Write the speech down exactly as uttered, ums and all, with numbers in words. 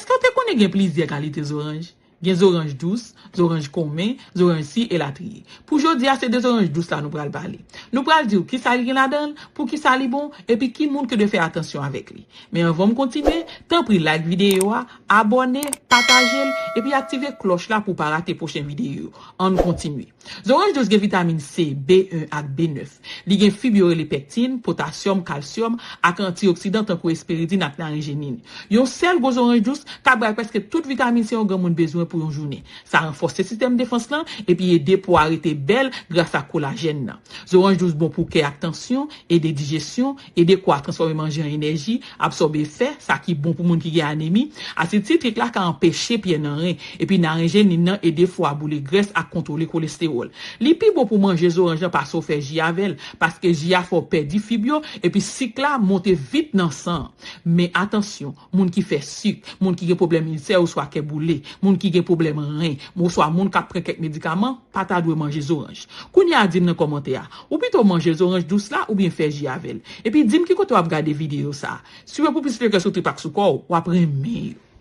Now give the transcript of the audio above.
Èske w te konnen gen plizyè kalite zoranj? Gen zoranj dous, zoranj konmen, zoranj si, elatriye. Pou jodi a, se de zoranj dous la nou pral pale. Nou pral di w kisa li gen ladan l, pou kisa li bon, epi ki moun ki dwe fè atansyon avèk li. Men anvan m kontinye, tanpri like videyo a, abòne, pataje l, epi aktive klòch la pou w pa rate pwochen videyo yo. Ann kontinye. Zoranj dous gen vitamin C, B en ak B nèf. Li gen fib yo rele pektin, potasyòm, kalsyòm, ak antioksidan tankou espiridin ak narenjenin. Yon sèl gwo zoranj dous ka bay prèske tout vitamin C yon granmoun bezwen pou yon jounen. Sa ranfòse sistèm defans lan epi ede po a rete bèl gras ak kolajèn nan. Zoranj dous bon pou kè ak tansyon, ede dijesyon, ede kò a transfòme manje an enèji, absòbe fè, sa ki bon pou moun ki gen anemi. Asid sitrik la ka anpeche pyè nan ren, epi narenjenin nan ede fwa boule grès ak kontwole kolestewòl. Li pi bon pou manje zoranj lan pase w fè ji avè l, paske ji a fè w pèdi fib yo, epi sik la monte vit nan san an. Men atansyon, moun ki fè sik, moun ki gen pwoblèm ilsè oswa kè boule, moun ki gen pwoblèm ren, oswa moun k ap pran kèk medikaman, pa ta dwe manje zoranj. Kounye a di m nan kòmantè a, ou pito manje zoranj dous la oubyen fè ji avè l? Epi di m ki kote w ap gade videyo sa a. Swiv yo pou plis leke sou trip ak sou kò w, w ap renmen yo.